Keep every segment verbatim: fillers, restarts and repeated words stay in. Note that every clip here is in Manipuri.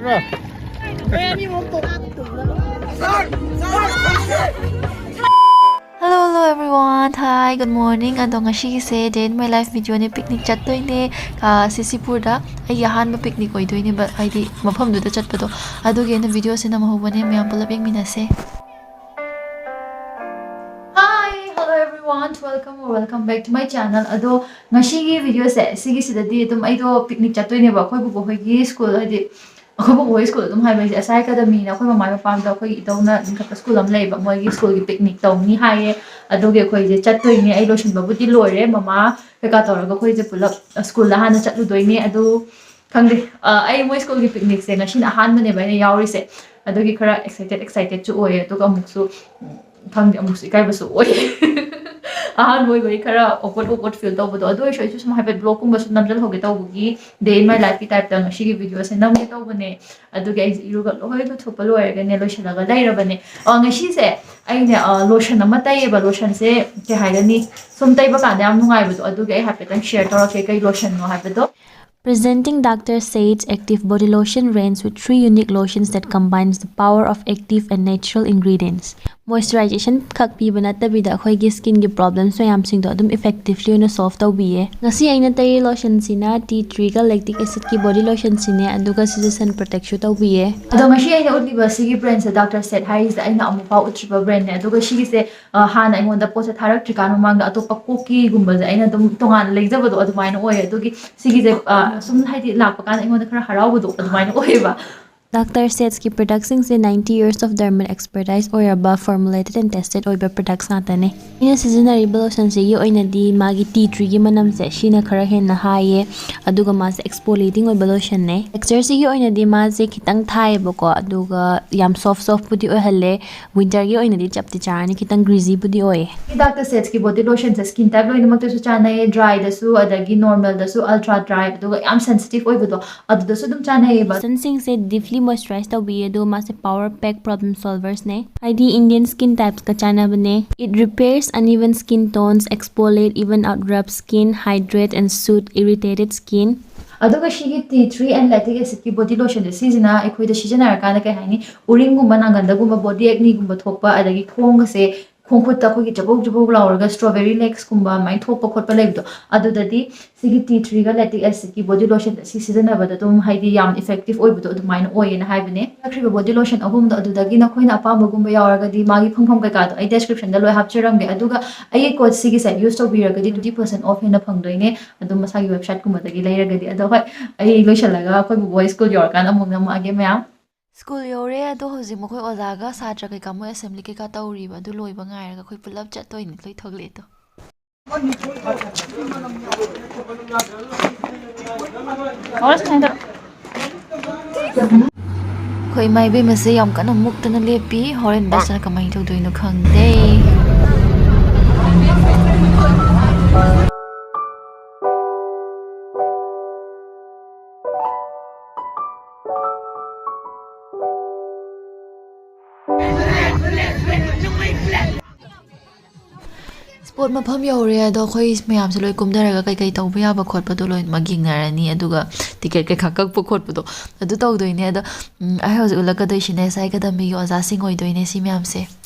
Hello, hello everyone. Hi, good morning. ꯑꯗꯣ ꯉꯁꯤꯒꯤꯁꯦ Day in My Life videoꯅꯦ, picnic ꯆꯠꯇꯣꯏꯅꯦ꯫ ꯁꯤꯁꯤꯄꯨꯔꯗ ꯑꯩꯒꯤ ꯑꯍꯥꯟꯕ picnic ꯑꯣꯏꯗꯣꯏꯅꯦꯕ, ꯍꯥꯏꯗꯤ ꯃꯐꯝꯗꯨꯗ ꯆꯠꯄꯗꯣ꯫ ꯑꯗꯨꯒꯤ ꯑꯩꯅ videoꯁꯦ ꯅꯝꯍꯧꯕꯅꯦ, ꯃꯌꯥꯝ ꯄꯨꯂꯞ ꯌꯦꯡꯃꯤꯟꯅꯁꯦ꯫ Hi, hello everyone, welcome or welcome back to my channel. ꯑꯗꯣ ꯉꯁꯤꯒꯤ videoꯁꯦ ꯁꯤꯒꯤꯁꯤꯗꯗꯤ ꯑꯗꯨꯝ ꯑꯩꯗꯣ picnic ꯆꯠꯇꯣꯏꯅꯦꯕ, ꯑꯩꯈꯣꯏ ꯕꯨꯕꯣꯛ ꯍꯣꯏꯒꯤ school, ꯍꯥꯏꯗꯤ ꯑꯩꯈꯣꯏ ꯕꯨꯕꯣꯛ ꯍꯣꯏ school ꯑꯗꯨꯝ ꯍꯥꯏꯕ ꯍꯥꯏꯁꯦ, ꯑꯁꯥꯏ ꯑꯦꯀꯥꯗꯃꯤꯅ ꯑꯩꯈꯣꯏ ꯃꯃꯥ ꯃꯄꯥꯝꯗ ꯑꯩꯈꯣꯏꯒꯤ ꯏꯇꯧꯅ ꯂꯤꯡꯈꯠꯄ school ꯑꯃ ꯂꯩꯌꯦꯕ, ꯃꯣꯏꯒꯤ schoolꯒꯤ picnic ꯇꯧꯅꯤ ꯍꯥꯏꯌꯦ꯫ ꯑꯗꯨꯒꯤ ꯑꯩꯈꯣꯏꯁꯦ ꯆꯠꯇꯣꯏꯅꯦ꯫ ꯑꯩ ꯂꯣꯏꯁꯤꯟꯕꯕꯨꯗꯤ ꯂꯣꯏꯔꯦ, ꯃꯃꯥ ꯀꯩꯀꯥ ꯇꯧꯔꯒ ꯑꯩꯈꯣꯏꯁꯦ ꯄꯨꯂꯞ schoolꯗ ꯍꯥꯟꯅ ꯆꯠꯂꯨꯗꯣꯏꯅꯦ꯫ ꯑꯗꯨ ꯈꯪꯗꯦ, ꯑꯩ ꯃꯣꯏ schoolꯒꯤ picnicꯁꯦ ꯉꯁꯤꯅ ꯑꯍꯥꯟꯕꯅꯦꯕ ꯑꯩꯅ ꯌꯥꯎꯔꯤꯁꯦ꯫ ꯑꯗꯨꯒꯤ ꯈꯔ excited excitedꯁꯨ ꯑꯣꯏꯌꯦ, ꯑꯗꯨꯒ ꯑꯃꯨꯛꯁꯨ ꯈꯪꯗꯦ, ꯑꯃꯨꯛꯁꯨ ꯏꯀꯥꯏꯕꯁꯨ ꯑꯣꯏ꯫ ꯑꯍꯥꯟꯕ ꯑꯣꯏꯕꯒꯤ ꯈꯔ awkward awkward feel ꯇꯧꯕꯗꯣ꯫ ꯑꯗꯨ ꯑꯣꯏꯔꯁꯨ ꯑꯩꯁꯨ ꯁꯨꯝ ꯍꯥꯏꯐꯦꯠ vlogꯀꯨꯝꯕꯁꯨ ꯅꯝꯁꯤꯜꯍꯧꯒꯦ ꯇꯧꯕꯒꯤ, Day in My Lifeꯀꯤ typeꯇ ꯉꯁꯤꯒꯤ videoꯁꯦ ꯅꯝꯒꯦ ꯇꯧꯕꯅꯦ꯫ ꯑꯗꯨꯒꯤ ꯑꯩꯁꯦ ꯏꯔꯨꯒ ꯂꯣꯏ ꯂꯨꯊꯣꯛꯄ ꯂꯣꯏꯔꯒꯅꯦ, ꯂꯣꯏꯁꯤꯜꯂꯒ ꯂꯩꯔꯕꯅꯦ꯫ ꯑ, ꯉꯁꯤꯁꯦ ꯑꯩꯅꯦ, ꯑ, lotion ꯑꯃ ꯇꯩꯌꯦꯕ꯫ Lotionꯁꯦ ꯀꯩ ꯍꯥꯏꯒꯅꯤ, ꯁꯨꯝ ꯇꯩꯕ ꯀꯥꯟꯗ ꯌꯥꯝ ꯅꯨꯡꯉꯥꯏꯕꯗꯣ, ꯑꯗꯨꯒꯤ ꯑꯩ ꯍꯥꯏꯐꯦꯠꯇꯪ share ꯇꯧꯔꯛꯀꯦ ꯀꯩ lotionꯅꯣ ꯍꯥꯏꯕꯗꯣ꯫ Presenting Doctor Sheth's Active Body Lotion range with three unique lotions that combines the power of active and natural ingredients. Moisturization ꯈꯛ ꯄꯤꯕ ꯅꯠꯇꯕꯤꯗ ꯑꯩꯈꯣꯏꯒꯤ skinꯒꯤ problems ꯃꯌꯥꯝꯁꯤꯡꯗꯣ ꯑꯗꯨꯝ effectively ꯑꯣꯏꯅ solve ꯇꯧꯕꯤꯌꯦ꯫ ꯉꯁꯤ ꯑꯩꯅ ꯇꯩꯔꯤ lotionꯁꯤꯅ tea treeꯒ lactic acidꯀꯤ body lotionꯁꯤꯅꯦ, ꯑꯗꯨꯒ ꯁꯤꯁꯦ sun protectꯁꯨ ꯇꯧꯕꯤꯌꯦ꯫ ꯑꯗꯣ ꯉꯁꯤ ꯑꯩꯅ ꯎꯠꯂꯤꯕ ꯁꯤꯒꯤ brandꯁꯦ Doctor Shethꯁ ꯍꯥꯏꯔꯤꯁꯦ ꯑꯩꯅ ꯑꯃꯨꯛꯐꯥꯎ ꯎꯠꯇ꯭ꯔꯤꯕ brandꯅꯦ꯫ ꯑꯗꯨꯒ ꯁꯤꯒꯤꯁꯦ, ꯑ, ꯍꯥꯟꯅ ꯑꯩꯉꯣꯟꯗ ꯄꯣꯠꯁꯦ ꯊꯥꯔꯛꯇ꯭ꯔꯤꯀꯥꯟ ꯃꯃꯥꯡꯗ ꯑꯇꯣꯞꯄ ꯀꯣꯛꯀꯤꯒꯨꯝꯕꯁꯦ ꯑꯩꯅ ꯑꯗꯨꯝ ꯇꯣꯉꯥꯟꯅ ꯂꯩꯖꯕꯗꯣ ꯑꯗꯨꯃꯥꯏꯅ ꯑꯣꯏꯌꯦ꯫ ꯑꯗꯨꯒꯤ ꯁꯤꯒꯤꯁꯦ, ꯑ, ꯁꯨꯝ ꯍꯥꯏꯗꯤ ꯂꯥꯛꯄ ꯀꯥꯟꯗ ꯑꯩꯉꯣꯟꯗ ꯈꯔ ꯍꯔꯥꯎꯕꯗꯣ ꯑꯗꯨꯃꯥꯏꯅ ꯑꯣꯏꯌꯦꯕ꯫ Doctor Shethꯀꯤ productꯁꯤꯡꯁꯦ ninety years of dermal expertise ꯑꯣꯏꯔꯕ, formulated and tested ꯑꯣꯏꯕ products ꯉꯥꯛꯇꯅꯦ꯫ ꯑꯩꯅ ꯁꯤꯖꯤꯟꯅꯔꯤꯕ lotionꯁꯤꯒꯤ ꯑꯣꯏꯅꯗꯤ ꯃꯥꯒꯤ tea treeꯒꯤ ꯃꯅꯝꯁꯦ ꯁꯤꯅ ꯈꯔ ꯍꯦꯟꯅ ꯍꯥꯏꯌꯦ, ꯑꯗꯨꯒ ꯃꯥꯁꯦ exfoliating ꯑꯣꯏꯕ lotionꯅꯦ꯫ Textureꯁꯤꯒꯤ ꯑꯣꯏꯅꯗꯤ ꯃꯥꯁꯦ ꯈꯤꯇꯪ ꯊꯥꯏꯌꯦꯕꯀꯣ, ꯑꯗꯨꯒ ꯌꯥꯝ soft softꯄꯨꯗꯤ ꯑꯣꯏꯍꯜꯂꯦ꯫ Winterꯒꯤ ꯑꯣꯏꯅꯗꯤ ꯆꯞꯇꯤ ꯆꯥꯔꯅꯤ, ꯈꯤꯇꯪ greasyꯕꯨꯗꯤ ꯑꯣꯏꯌꯦ꯫ Doctor Shethꯀꯤ body lotionꯁꯦ skin type ꯂꯣꯏꯅꯃꯛꯇꯁꯨ ꯆꯥꯟꯅꯩꯌꯦ, dryꯗꯁꯨ, ꯑꯗꯒꯤ normalꯗꯁꯨ, ultra dry, ꯑꯗꯨꯒ ꯌꯥꯝ sensitive ꯑꯣꯏꯕꯗꯣ ꯑꯗꯨꯗꯁꯨ ꯑꯗꯨꯝ ꯆꯥꯟꯅꯩꯌꯦꯕ꯫ Lotionꯁꯤꯡꯁꯦ deeply moisturize ꯇꯧꯕꯤꯌꯦ, ꯑꯗꯨꯒ ꯃꯥꯁꯦ power pack problem solversꯅꯦ, ꯍꯥꯏꯗꯤ Indian skin typesꯀ ꯆꯥꯟꯅꯕꯅꯦ꯫ It repairs uneven skin tones, exfoliate, even out rough skin, hydrate and soothe irritated skin. ꯑꯗꯨꯒ ꯁꯤꯒꯤ ꯇꯤ ꯇ꯭ꯔꯤ ꯑꯦꯟ ꯂꯦꯛꯇꯤꯛ ꯑꯦꯁꯤꯠꯀꯤ ꯕꯣꯗꯤ ꯂꯣꯁꯟꯁꯦ, ꯁꯤꯁꯤꯅ ꯑꯩꯈꯣꯏꯗ ꯁꯤꯖꯤꯟꯅꯔꯀꯥꯟꯗ, ꯀꯩ ꯍꯥꯏꯅꯤ, ꯎꯔꯤꯡꯒꯨꯝꯕ, ꯅꯥꯒꯟꯗꯒꯨꯝꯕ, ꯕꯣꯗꯤ ꯑꯦꯛꯅꯤꯒꯨꯝꯕ ꯊꯣꯛꯄ, ꯑꯗꯒꯤ ꯈꯣꯡꯒꯁꯦ, ꯈꯣꯡꯈꯨꯠꯇ ꯑꯩꯈꯣꯏꯒꯤ ꯆꯕꯧ ꯆꯕꯧ ꯂꯥꯎꯔꯒ ꯁ꯭ꯇ꯭ꯔꯣꯕꯦꯔꯤ ꯂꯦꯛꯁꯀꯨꯝꯕ ꯑꯗꯨꯃꯥꯏꯅ ꯊꯣꯛꯄ ꯈꯣꯠꯄ ꯂꯩꯕꯗꯣ, ꯑꯗꯨꯗꯗꯤ ꯁꯤꯒꯤ ꯇꯤ ꯇ꯭ꯔꯤꯒ ꯂꯦꯛꯇꯤꯛ ꯑꯦꯁꯤꯠꯀꯤ ꯕꯣꯗꯤ ꯂꯣꯁꯟ ꯑꯁꯤ ꯁꯤꯖꯤꯟꯅꯕꯗ ꯑꯗꯨꯝ, ꯍꯥꯏꯗꯤ, ꯌꯥꯝ ꯏꯐꯦꯛꯇꯤꯚ ꯑꯣꯏꯕꯗꯣ ꯑꯗꯨꯃꯥꯏꯅ ꯑꯣꯏꯌꯦꯅ ꯍꯥꯏꯕꯅꯦ꯫ ꯆꯠꯈ꯭ꯔꯤꯕ ꯕꯣꯗꯤ ꯂꯣꯁꯟ ꯑꯍꯨꯝꯗꯣ ꯑꯗꯨꯗꯒꯤ ꯅꯈꯣꯏꯅ ꯑꯄꯥꯝꯕꯒꯨꯝꯕ ꯌꯥꯎꯔꯒꯗꯤ, ꯃꯥꯒꯤ ꯐꯪꯐꯝ ꯀꯩꯀꯥꯗꯣ ꯑꯩ ꯗꯦꯁꯀ꯭ꯔꯤꯞꯁꯟꯗ ꯂꯣꯏ ꯍꯥꯞꯆꯔꯝꯒꯦ꯫ ꯑꯗꯨꯒ ꯑꯩꯒꯤ ꯀꯣꯗ ꯁꯤꯒꯤꯁꯦ ꯌꯨꯁ ꯇꯧꯕꯤꯔꯒꯗꯤ ꯇ꯭ꯋꯦꯟꯇꯤ ꯄꯔꯁꯦꯟ ꯑꯣꯐ ꯍꯦꯟꯅ ꯐꯪꯗꯣꯏꯅꯦ, ꯑꯗꯨꯝ ꯃꯁꯥꯒꯤ ꯋꯦꯕꯁꯥꯏꯠꯀꯨꯝꯕꯗꯒꯤ ꯂꯩꯔꯒꯗꯤ꯫ ꯑꯗꯣ ꯍꯣꯏ, ꯑꯩ ꯂꯣꯏꯁꯤꯜꯂꯒ ꯑꯩꯈꯣꯏ ꯕꯣꯕꯣꯏ ꯁ꯭ꯀꯨꯜ ꯌꯧꯔꯀꯥꯟꯗ ꯑꯃꯨꯛ ꯅꯝꯃꯛꯑꯒꯦ ꯃꯌꯥꯝ꯫ ꯁ꯭ꯀꯨꯜ ꯌꯧꯔꯦ, ꯑꯗꯣ ꯍꯧꯖꯤꯛ ꯃꯈꯣꯏ ꯑꯣꯖꯥꯒ ꯁꯥꯇ꯭ꯔ ꯀꯩꯀꯥ ꯃꯣꯏ ꯑꯦꯁꯦꯝꯕ꯭ꯂꯤ ꯀꯩꯀꯥ ꯇꯧꯔꯤꯕ, ꯑꯗꯨ ꯂꯣꯏꯕ ꯉꯥꯏꯔꯒ ꯑꯩꯈꯣꯏ ꯄꯨꯂꯞ ꯆꯠꯇꯣꯏꯅꯤ꯫ ꯂꯣꯏ ꯊꯣꯛꯂꯛꯑꯦ ꯑꯗꯣ꯫ ꯑꯩꯈꯣꯏ ꯏꯃꯥ ꯏꯕꯦꯝꯃꯁꯦ ꯌꯥꯝ ꯀꯟꯅ ꯃꯨꯛꯇꯅ ꯂꯦꯞꯄꯤ꯫ ꯍꯣꯔꯦꯟ ꯕꯁꯅ ꯀꯃꯥꯏꯅ ꯇꯧꯗꯣꯏꯅꯣ ꯈꯪꯗꯦ꯫ ꯁ꯭ꯄꯣꯠ ꯃꯐꯝ ꯌꯧꯔꯦ, ꯑꯗꯣ ꯑꯩꯈꯣꯏ ꯃꯌꯥꯝꯁꯦ ꯂꯣꯏ ꯀꯨꯝꯊꯔꯒ ꯀꯩꯀꯩ ꯇꯧꯕ ꯌꯥꯕ ꯈꯣꯠꯄꯗꯣ ꯂꯣꯏꯅꯃꯛ ꯌꯦꯡꯅꯔꯅꯤ, ꯑꯗꯨꯒ ꯇꯤꯀꯦꯠ ꯀꯩꯀꯥ ꯀꯛꯄ ꯈꯣꯠꯄꯗꯣ ꯑꯗꯨ ꯇꯧꯗꯣꯏꯅꯦ꯫ ꯑꯗꯣ, ꯎꯝ, ꯑꯩ ꯍꯧꯖꯤꯛ ꯎꯠꯂꯛꯀꯗꯣꯏꯁꯤꯅꯦ ꯑꯦꯁ ꯑꯥꯏ ꯑꯦꯀꯥꯗꯃꯤꯒꯤ ꯑꯣꯖꯥꯁꯤꯡ ꯑꯣꯏꯗꯣꯏꯅꯦ ꯁꯤ ꯃꯌꯥꯝꯁꯦ꯫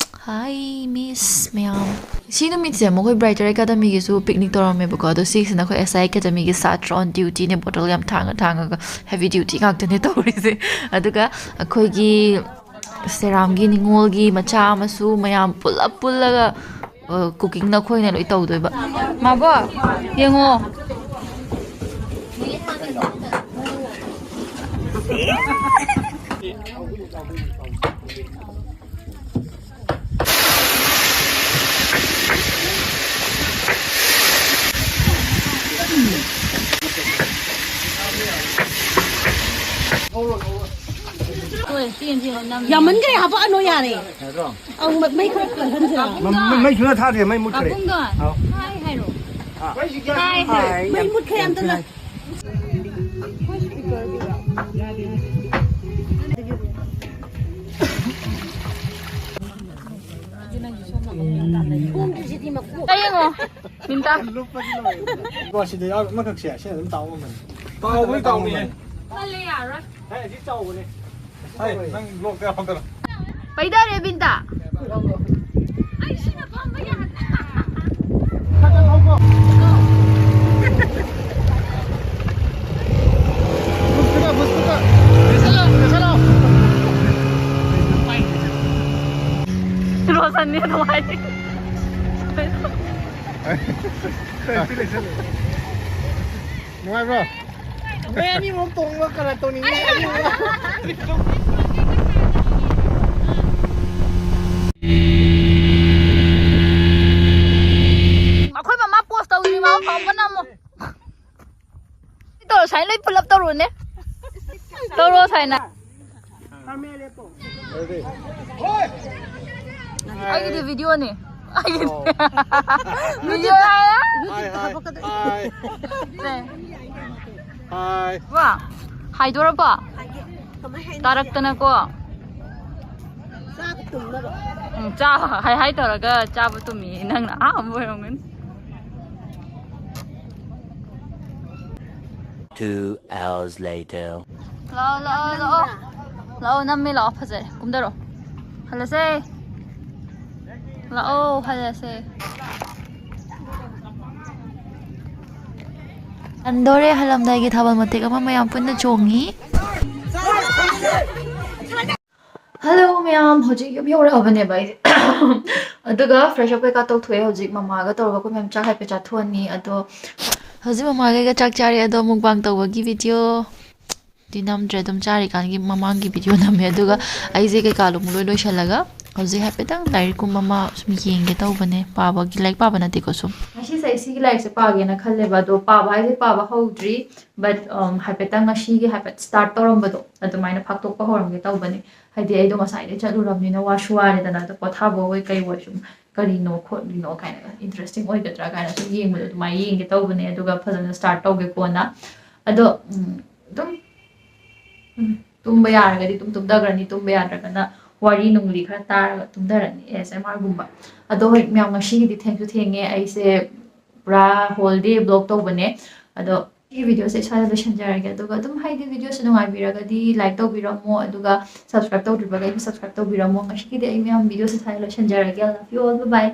ꯍꯥꯏ ꯃꯤꯁ ꯃꯌꯥꯝ꯫ ꯁꯤ ꯅꯨꯃꯤꯠꯁꯦ ꯃꯈꯣꯏ ꯕ꯭ꯔꯥꯏꯇꯔ ꯑꯦꯀꯥꯗꯃꯤꯒꯤꯁꯨ ꯄꯤꯛꯅꯤꯛ ꯇꯧꯔꯝꯃꯦꯕꯀꯣ, ꯑꯗꯣ ꯁꯤꯁꯤꯅ ꯑꯩꯈꯣꯏ ꯑꯦꯁ ꯑꯥꯏ ꯑꯦꯀꯥꯗꯃꯤꯒꯤ ꯁꯥꯇ꯭ꯔ ꯑꯣꯟ ꯗ꯭ꯌꯨꯇꯤꯅꯦ, ꯕꯣꯇꯜ ꯌꯥꯝ ꯊꯥꯡꯉ ꯊꯥꯡꯉꯒ ꯍꯦꯚꯤ ꯗ꯭ꯌꯨꯇꯤ ꯉꯥꯛꯇꯅꯦ ꯇꯧꯔꯤꯁꯦ꯫ ꯑꯗꯨꯒ ꯑꯩꯈꯣꯏꯒꯤ ꯁꯦꯔꯥꯝꯒꯤ ꯅꯤꯉꯣꯜꯒꯤ ꯃꯆꯥ ꯃꯁꯨ ꯃꯌꯥꯝ ꯄꯨꯂꯞ ꯄꯨꯜꯂꯒ, ꯑ, ꯀꯨꯀꯤꯡꯅ ꯑꯩꯈꯣꯏꯅ ꯂꯣꯏ ꯇꯧꯗꯣꯏꯕ꯫ ꯃꯥꯕꯣ, ꯌꯦꯡꯉꯣ꯫ ꯌꯥꯝꯃꯟꯈ꯭ꯔꯦ, ꯍꯥꯄꯛꯑꯅꯣ, ꯌꯥꯔꯦ꯫ ꯑꯪ, ꯃꯩ ꯈꯔ ꯀꯜꯍꯟꯁꯤꯔꯥ? ꯃ-, ꯃ-, ꯃꯩ ꯁꯨꯡꯊꯥ ꯊꯥꯗꯦ, ꯃꯩ ꯃꯨꯠꯈ꯭ꯔꯦ꯫ ꯄꯥꯕꯨꯡꯗꯣꯟ, ꯑꯥꯎ꯫ ꯍꯥꯏ ꯍꯥꯏꯔꯣ꯫ ꯍꯥꯏ꯫ ꯍꯥꯏ ꯍꯥꯏ꯫ ꯃꯩ ꯃꯨꯠꯈ꯭ꯔꯦ, ꯑꯝꯇ ꯂ-, ꯇꯥꯏ ꯌꯦꯡꯉꯣ, ꯃꯤꯟꯇꯥ꯫ ꯀꯣ, ꯁꯤꯗ ꯌꯥꯎ-, ꯑꯃꯈꯛꯁꯦ ꯁꯤꯅ ꯑꯗꯨꯝ ꯇꯥꯎ ꯉꯝꯕꯅꯤ꯫ ꯇꯥꯎꯕꯅꯤ, ꯇꯥꯎꯕꯅꯤ꯫ ꯀꯜꯂꯦ, ꯌꯥꯔꯣꯏ꯫ ꯍꯦ, ꯑꯁꯤ ꯆꯥꯎꯕꯅꯦ꯫ ꯍꯦ, ꯅꯪ ꯂꯣꯛꯇ ꯌꯥꯎꯗꯅ꯫ ꯄꯩꯗꯔꯦ, ꯕꯤꯟꯇ꯫ ꯑꯩ ꯁꯤꯅ ꯐꯝꯕ ꯌꯥꯗꯦ꯫ ꯕꯨꯁꯀꯨꯇ, ꯕꯨꯁꯀꯨꯇ꯫ ꯂꯣꯏꯁꯜꯂꯣ, ꯂꯣꯏꯁꯜꯂꯣ꯫ ꯔꯣꯁꯟꯅꯤ ꯑꯗꯨꯝ ꯍꯥꯏ꯫ ꯅꯨꯡꯉꯥꯏꯕ꯭ꯔꯣ? ꯃꯣꯏ ꯑꯅꯤꯃꯛ ꯇꯣꯡꯕ ꯀꯅꯥ ꯇꯣꯡꯅꯤꯡꯉꯤ? ꯑꯅꯤꯃꯛ꯫ ꯑꯩꯈꯣꯏ ꯃꯃꯥ ꯄꯣꯁ ꯇꯧꯗ꯭ꯔꯤ, ꯃꯃꯥ ꯐꯥꯎꯕ ꯅꯝꯃꯣ꯫ ꯇꯧꯔꯣ, ꯁꯥꯏꯅ ꯂꯣꯏ ꯄꯨꯂꯞ ꯇꯧꯔꯣꯅꯦ꯫ ꯇꯧꯔꯣ, ꯁꯥꯏꯅ꯫ ꯑꯩꯒꯤꯗꯤ ꯚꯤꯗꯤꯑꯣꯅꯦ꯫ ꯑꯩꯒꯤꯗꯤ ꯚꯤꯗꯤꯑꯣ ꯍꯥꯏꯔꯦ꯫ ꯍꯥꯏ, ꯍꯥꯏ, ꯍꯥꯏ꯫ ꯁꯦ꯫ ꯍꯥꯏ꯫ ꯋꯥ, ꯍꯥꯏꯗꯣꯔꯕꯣ? ꯇꯥꯔꯛꯇꯅꯀꯣ꯫ ꯎꯝ, ꯆꯥ-, ꯍꯥꯏ ꯍꯥꯏ ꯇꯧꯔꯒ ꯆꯥꯕ ꯇꯨꯝꯃꯤ ꯅꯪꯅ ꯑꯍꯥꯟꯕ ꯑꯣꯏꯔꯝꯒꯅꯤ꯫ Two hours later. ꯂꯥꯛꯑꯣ, ꯂꯥꯛꯑꯣ, ꯂꯥꯛꯑꯣ꯫ ꯂꯥꯛꯑꯣ, ꯅꯝꯃꯦ, ꯂꯥꯛꯑꯣ, ꯐꯖꯔꯦ꯫ ꯀꯨꯝꯗꯔꯣ꯫ ꯍꯜꯂꯁꯦ꯫ ꯂꯥꯛꯑꯣ, ꯍꯜꯂꯁꯦ꯫ ꯍꯟꯗꯣꯔꯦ, ꯍꯜꯂꯝꯗꯥꯏꯒꯤ ꯊꯥꯕꯜ ꯃꯇꯦꯛ ꯑꯃ ꯃꯌꯥꯝ ꯄꯨꯟꯅ ꯆꯣꯡꯉꯤ꯫ ꯍꯜꯂꯣ ꯃꯌꯥꯝ, ꯍꯧꯖꯤꯛ ꯌꯨꯝ ꯌꯧꯔꯛꯑꯕꯅꯦꯕ ꯑꯩꯁꯦ꯫ ꯑꯗꯨꯒ fresh up ꯀꯩꯀꯥ ꯇꯧꯊꯣꯛꯑꯦ꯫ ꯍꯧꯖꯤꯛ ꯃꯃꯥꯒ ꯇꯧꯔꯒ ꯑꯩꯈꯣꯏ ꯃꯌꯥꯝ ꯆꯥꯛ ꯍꯥꯏꯐꯦꯠ ꯆꯥꯊꯣꯛꯑꯅꯤ꯫ ꯑꯗꯣ ꯍꯧꯖꯤꯛ ꯃꯃꯥꯒ ꯆꯥꯛ ꯆꯥꯔꯦ꯫ ꯑꯗꯣ mukbang ꯇꯧꯕꯒꯤ video ꯗꯤ ꯅꯝꯗ꯭ꯔꯦ, ꯑꯗꯨꯝ ꯆꯥꯔꯤꯀꯥꯟꯒꯤ ꯃꯃꯥꯡꯒꯤ video ꯅꯝꯃꯦ꯫ ꯑꯗꯨꯒ ꯑꯩꯁꯦ ꯀꯩꯀꯥ ꯂꯣꯏ ꯂꯣꯏꯁꯤꯜꯂꯒ ꯍꯧꯖꯤꯛ ꯍꯥꯏꯐꯦꯠꯇꯪ ꯂꯥꯏꯔꯤꯛꯀꯨꯝꯕ ꯑꯃ ꯁꯨꯝ ꯌꯦꯡꯒꯦ ꯇꯧꯕꯅꯦ꯫ ꯄꯥꯕꯒꯤ, ꯂꯥꯏꯔꯤꯛ ꯄꯥꯕ ꯅꯠꯇꯦꯀꯣ, ꯁꯨꯝ꯫ ꯉꯁꯤꯁꯦ ꯑꯩ ꯁꯤꯒꯤ ꯂꯥꯏꯔꯤꯛꯁꯦ ꯄꯥꯒꯦꯅ ꯈꯜꯂꯦꯕ, ꯑꯗꯣ ꯄꯥꯕ ꯍꯥꯏꯁꯦ ꯄꯥꯕ ꯍꯧꯗ꯭ꯔꯤ, but, um, ꯍꯥꯏꯐꯦꯠꯇꯪ ꯉꯁꯤꯒꯤ ꯍꯥꯏꯐꯦꯠ start ꯇꯧꯔꯝꯕꯗꯣ ꯑꯗꯨꯃꯥꯏꯅ ꯐꯥꯛꯇꯣꯛꯄ ꯍꯧꯔꯝꯒꯦ ꯇꯧꯕꯅꯦ꯫ ꯍꯥꯏꯗꯤ ꯑꯩꯗꯣ ꯉꯁꯥꯏꯗꯩ ꯆꯠꯂꯨꯔꯕꯅꯤꯅ ꯋꯥꯁꯨ ꯋꯥꯔꯦꯗꯅ, ꯑꯗꯣ ꯄꯣꯊꯥꯕ ꯑꯣꯏ ꯀꯩ ꯑꯣꯏ ꯁꯨꯝ ꯀꯔꯤꯅꯣ ꯈꯣꯠꯂꯤꯅꯣ ꯀꯥꯏꯅꯒ, interesting ꯑꯣꯏꯒꯗ꯭ꯔꯥ ꯀꯥꯏꯅ ꯁꯨꯝ ꯌꯦꯡꯕꯗꯣ ꯑꯗꯨꯃꯥꯏꯅ ꯌꯦꯡꯒꯦ ꯇꯧꯕꯅꯦ꯫ ꯑꯗꯨꯒ ꯐꯖꯅ start ꯇꯧꯒꯦ ꯀꯣꯟꯅ꯫ ꯑꯗꯣ, ꯎꯝ, ꯑꯗꯨꯝ, ꯎꯝ, ꯇꯨꯝꯕ ꯌꯥꯔꯒꯗꯤ ꯑꯗꯨꯝ ꯇꯨꯝꯊꯈ꯭ꯔꯅꯤ, ꯇꯨꯝꯕ ꯌꯥꯗ꯭ꯔꯒꯅ ꯋꯥꯔꯤ ꯅꯨꯡꯂꯤ ꯈꯔ ꯇꯥꯔꯒ ꯇꯨꯝꯊꯔꯅꯤ, ASMR ꯒꯨꯝꯕ꯫ ꯑꯗꯣ ꯍꯣꯏ ꯃꯌꯥꯝ, ꯉꯁꯤꯒꯤꯗꯤ ꯊꯦꯡꯁꯨ ꯊꯦꯡꯉꯦ, ꯑꯩꯁꯦ ꯄꯨꯔꯥ whole day vlog ꯇꯧꯕꯅꯦ꯫ ꯑꯗꯣ ꯁꯤꯒꯤ videoꯁꯦ ꯁ꯭ꯋꯥꯏꯗ ꯂꯣꯏꯁꯤꯟꯖꯔꯒꯦ꯫ ꯑꯗꯨꯒ ꯑꯗꯨꯝ ꯍꯥꯏꯗꯤ videoꯁꯦ ꯅꯨꯡꯉꯥꯏꯕꯤꯔꯒꯗꯤ like ꯇꯧꯕꯤꯔꯝꯃꯣ, ꯑꯗꯨꯒ subscribe ꯇꯧꯗ꯭ꯔꯤꯕꯒꯩꯗꯤ subscribe ꯇꯧꯕꯤꯔꯝꯃꯣ꯫ ꯉꯁꯤꯒꯤꯗꯤ ꯑꯩ ꯃꯌꯥꯝ videoꯁꯦ ꯁ꯭ꯋꯥꯏꯗ ꯂꯣꯏꯁꯤꯟꯖꯔꯒꯦ꯫ I love you all. Bye bye.